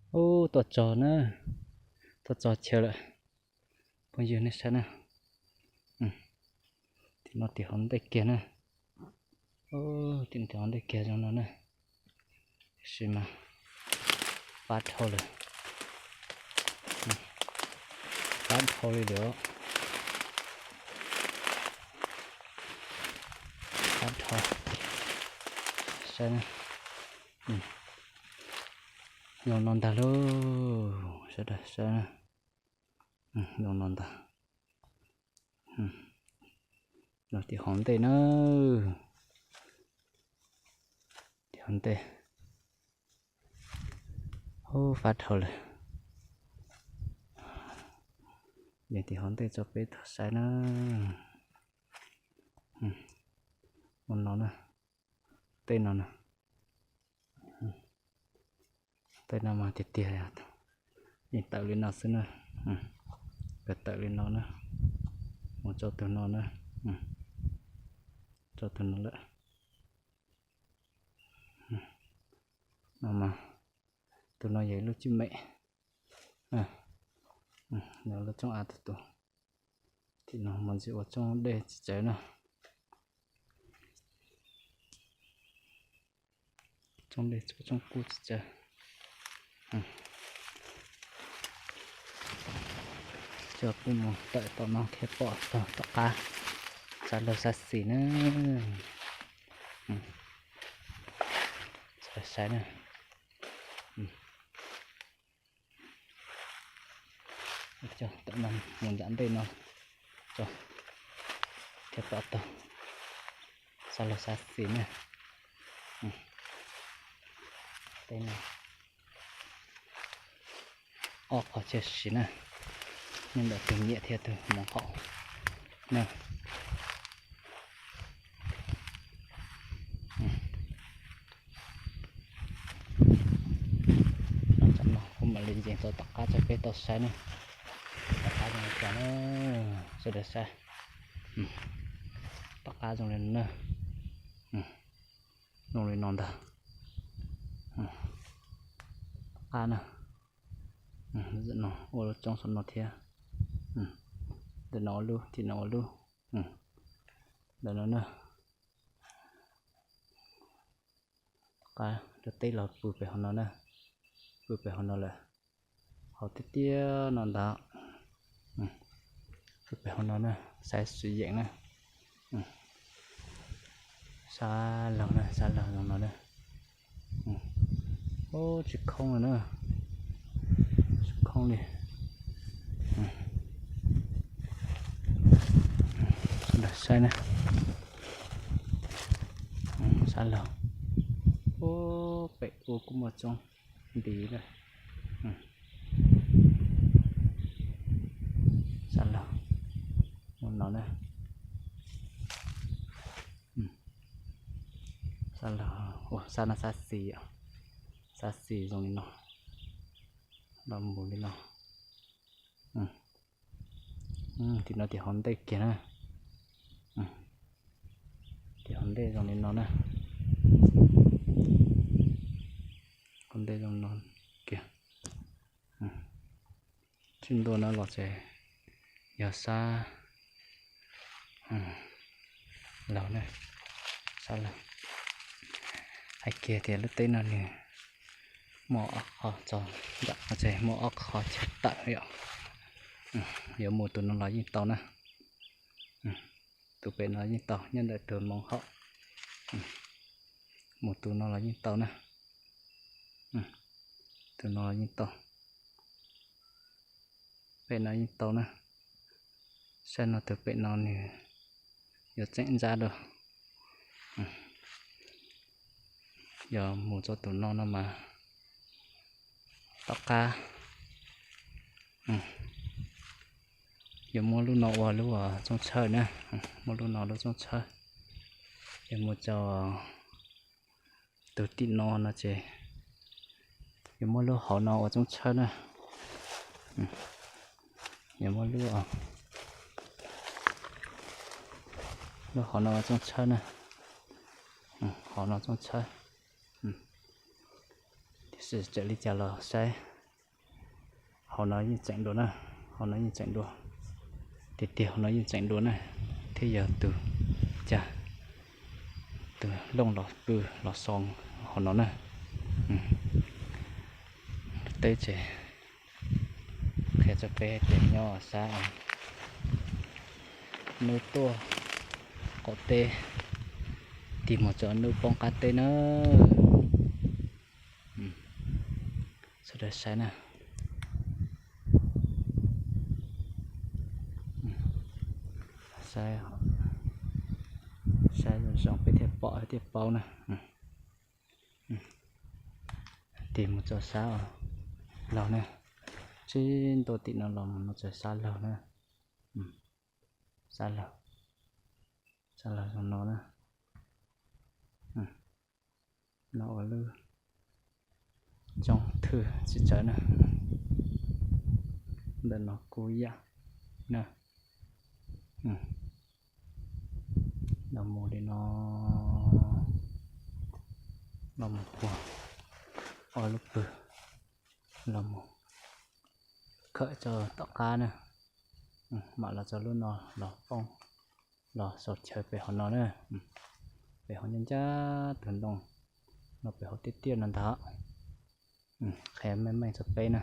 Ub, tuaj txog na, tuaj txog chaw lawm. Phooj ywg nej saib na, tim no tim hauv ntej kiag na. Tim no tim hauv ntej kiag zoo no na. Tiam sis mas fab dhau lawm, fab dhau li lawm, fab dhau. Saib na, zoo no ntag lauj, sawv daws saib na, zoo no ntag. Los tim hauv ntej na, tim hauv ntej, ub, fab dhau lawm. Yeej tim hauv ntej tso peb tau saib na. Ua no na, tej no na, tej no mas tiag tiag, yeej tawm li no xwb na. Kawg tawm li no na, mus tso tus no na, tso tus no lawm. No mas, tus no yog lub tswb mem, lub tsoob av tus tus. Tim no mus ntxiv ua tsoob dej txiv tsawv na. Tsoob dej tsoob kub txiv tsawv. Coj peb mus tawm tom no thiaj pom tau tom qab sab laug sab xis na. Saib na. Coj tawm no mus nram ntej no, coj thiaj pom tau sab laug sab xis na. Tej no ob qho chaw siv na, nyob ntawm tus nyiam thiab tus hmoov haum na. Tam no kuv mam li ncees tau tom qab rau peb tau saib na. Tom qab zoo li cas na, sawv daws saib. Tom qab zoo li no na. Zoo li no ntag. Tom qab na. Ntawm no ua lub tsoob saum no thiab. Ntawm no ua lub, tim no ua lub. Ntawm no na. Tom qab rau teb los pw pem hauv no na. Pw pem hauv no lawm. Hauv tiag tiag no ntag. Pw pem hauv no na, saib swv yeem na. Sab laug na, sab laug zoo no na. Ub, tsis khoob li na. Tsis khoob li. Sawv daws saib na. Sab laug. Ub, pem ub kuj muaj tsoob ntiv na. Sab laug. Mus no na. Sab laug, ua sab no sab xis, sab xis zoo li no, los mus li no. Tim no tim hauv ntej kiag na. Tim hauv ntej zoo li no na. Hauv ntej zoo no kiag. Tsis ntua no los ces yog sab laug na, sab laug. Hais kiag tias lub teb no nws muaj ob qho txog nram no ces muaj ob qho chaw tawm yom. Yuav mus tus no los yeej tau na. Tus pem no yeej tau, nyob ntawm tus hmoov haum. Mus tus no los yeej tau na. Tus no los yeej tau. Pem no yeej tau na. Saib no tus pem no nws yuav tseem ntsab dua. Yog mus txog tus no no mas tom qab yuav muab lub no ua lub tsoob tshawb na. Muab lub no lub tsoob tshawb. Yog mus txog tus tim no no ces yuav muab lub hauv no ua tsoob tshawb na. Yuav muab lub, lub hauv no ua tsoob tshawb na. Hauv no tsoob tshawb. Tiam sis txawm li cas los saib Hauv no yeej tseem dua na, hauv no yeej tseem dua, tiag tiag hauv no yeej tseem dua na, thiab yog tus, cas, tus looj los pw los xoo hauv no na. Teb ces qhia rau peb tias nyob sab hnub tuaj qaum teb, tig mus rau hnub poob qab teb na. Sawv daws saib na, saib, saib zoo zoo peb thiaj pom thiaj paub na. Tig mus rau sab laug na, tsis ntua tim no los mus no rau sab laug na. Sab laug, sab laug zoo no na. No ua lub roob thwj txiv tsawv na. Ntawm no kuj ib yam na. Los mus li no, los mus puag ob lub pwg, los mus khawm rau tom qab na. Mam los rau lub no los poob, los sau chaw pem hauv no na. Pem hauv ncaj ncaj tus ntoo no, pem hauv tiaj tiaj no ntag. Qhia meej meej rau peb na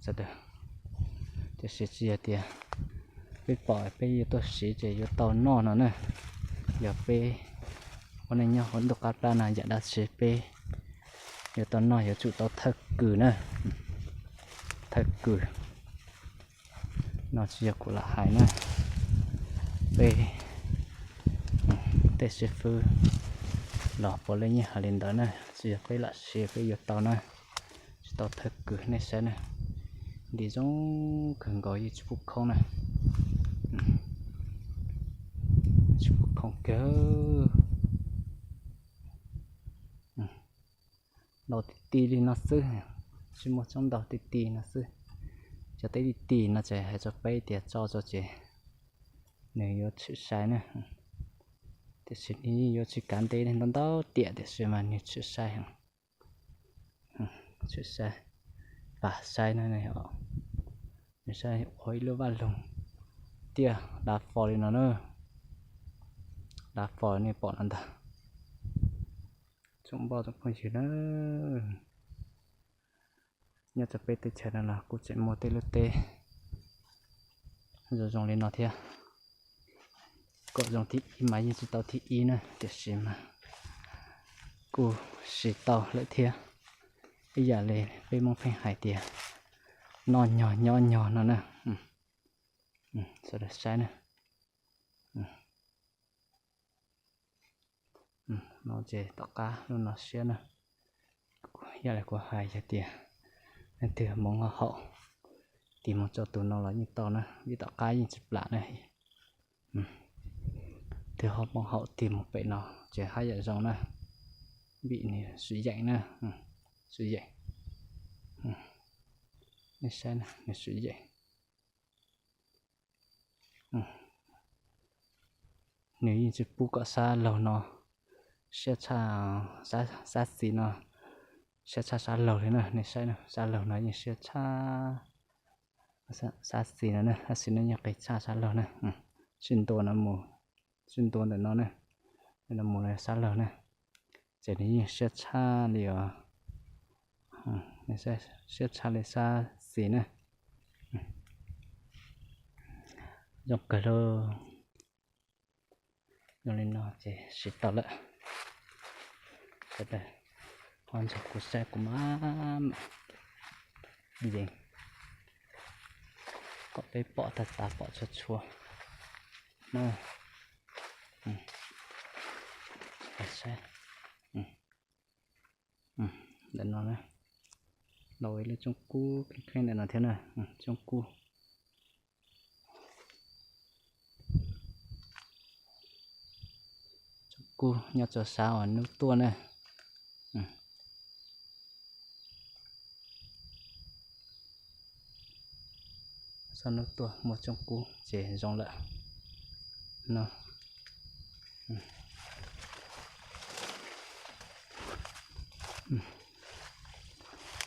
sawv daws. Tiam sis tsis yog tias peb pom peb yuav tuaj siv ces yuav tau noj no na. Yog peb ua neej nyob hauv ntuj qab plab no, yam dab tsi peb yuav tau noj yuav tsum tau thawj kws na. Thawj kws no tsis yog kuv lam hais na, peb tej xib fwb los puav leej yeej hais li ntawd na, tsis yog peb lam siv peb yuav tau na. Tsis tau thawj kws nej saib na, nti zoo kawg nkaus yeej tsis pub khoob na. Tsis pub khoob kawg. Ntau ti ti li no xwb, tsis muaj tsob ntau ti ti no xwb. Cov teb ti ti no ces hais rau peb tias tso tso ces nws yuav tshwm sai na. Tiam sis nws yeej yuav tsis kav ntev li, ntau ntau tiam tiam sis mas nws tshwm sai. Tshwm sai, pam sai no, nws sai ua ib lub vaj loog tiaj dav fo li no na. Dav fo nej pom no ntag. Tsoom npoj tsoom phooj ywg na, nyob rau peb teb chaws no los kuj tseem muaj tej lub teb zoo zoo li no thiab. Kom zoo thib ib mas yeej tsis tau thib ib na, tiam sis mas kuj siv tau lawm thiab. Ib yam li peb Hmoob pheej hais tias noj nyog nyob nyog no na. Sawv daws saib na. No ces tom qab lub no siab na. Yog li kuv hais yog tias leej twg hmoov ho haum, tig mus rau tus no los yeej tau na, vim tom qab yeej tsis plam na. Twg ho hmoov haum tig mus pem no ces haj yam zoo na, vim nws swm yeem na, swm yeem. Nej saib na, nws swm yeem. Nws yeej tsis pub kom sab laug no siab tshaj, sab xis no siab tshaj sab laug li na. Nej saib na, sab laug no yeej siab tshaj sab xis no na, sab xis no yeej qis tshaj sab laug na. Sib ntua no mus, sib ntua ntawm no na, no mus sab laug na, ces nws yeej siab tshaj li os, siab tshaj li sab xis na. Zoo kawg lauj. Zoo li no ces siv tau lawm. Sawv daws ho nrog kuv saib kuv mam mam yees kom peb pom tag tas pom txhua txhua na. Saib ntawm no na, los ib lub tsoob kub kheej kheej ntawm no thiab na. Tsoob kub, tsoob kub nyob rau sab uas hnub tuaj na. Sab hnub tuaj muaj tsoob kub ces zoo lawm. No,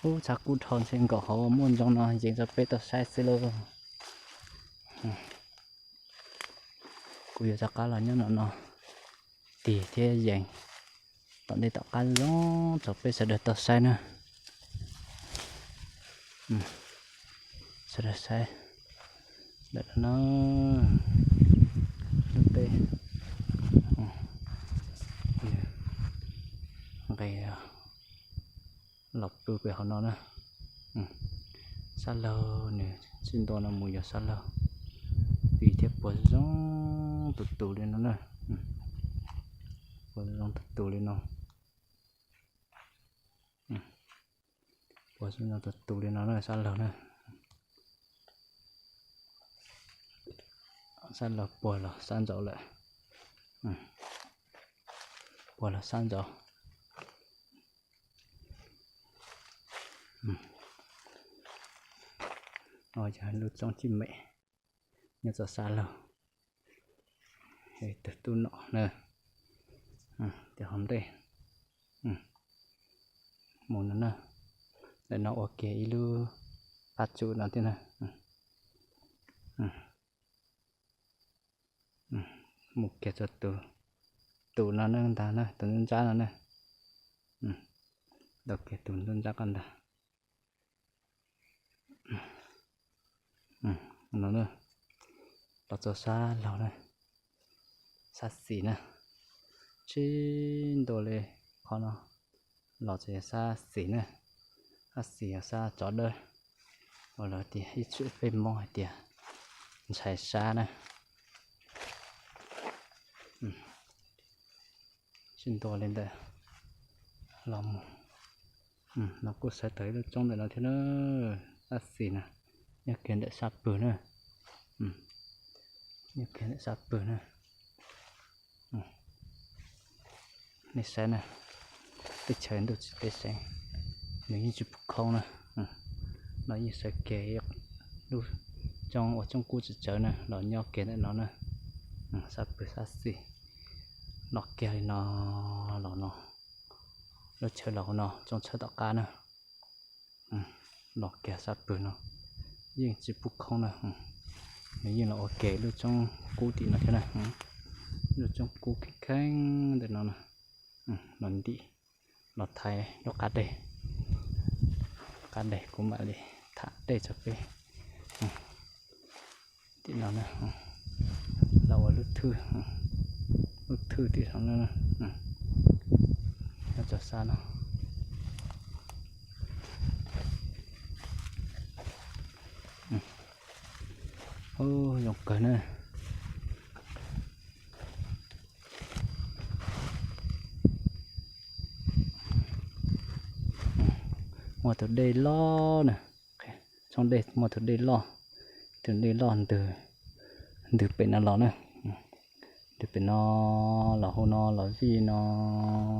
Ub, tshav kub dhau ntshe nkaum hauv muaj ntsoov no yees rau peb tau saib xwb lauj. Kuv yuav rov qab los nyob no no tig thiab yees tom ntej tom qab zoo rau peb sawv daws tau saib na. Sawv daws saib ntawm no na, lub teb nqis los pw pem hauv no na. Sab laug nws tsis ntua no mus yog sab laug, vim thiab puas zoo tus tus li no na. Puas zoo tus tus li no. Puas zoo tus tus li no na sab laug na. Sab laug puag los sab nraud lawm. Puag los sab nraud. No yog lub roob Cib Mem nyob rau sab laug. Tus tub nom na, cov hauv ntej mus no na. Ntawm no ua kiag ib lub qab tsum no thiab na. Mus kiag rau tus, tus no na ntag na, tus nruab nrab no na. Tau kiag tus nruab nrab qab ntag. No na, los txog sab laug na, sab xis na, tsis ntua li qhov no, los txog sab xis na, sab xis yog sab tsov dawb, uas lawv tias ib txwm peb Hmoob hais tias ntshai sab na. Tsis ntua li ntawd los mus, no kuj xaiv tau ib lub roob ntawm no thiab na, sab xis na, nyob kiag ntawm sab pwg na, nyob kiag ntawm sab pwg na. Nej saib na, teb chaws ntuj tsis teb seev, nws yeej tsis pub khoob na. No yeej sawv kiag lub roob uas coob kub tsis tsawg na los nyob kiag ntawm no na. Sab pwg sab xis, no kiag li no los no, lub chaw los no roob tshawb tom qab na. Los kiag sab pwg no yeej tsis pub khoob na. Nws yeej los ua ke lub roob kub tim no thiab na. Lub roob kub kheej kheeb ntawm no na. Los ntim, los thaiv lub qab deg, qab deg kuv mam li tham dej rau peb. Tim no na, los ua lub thwj, lub thwj tim no na, nyob rau sab no. Zoo kawg na. Muaj tus dej loj na, tsob dej, muaj tus dej loj, tus dej loj ntws, ntws pem no los na, ntws pem no los hu no los vij no.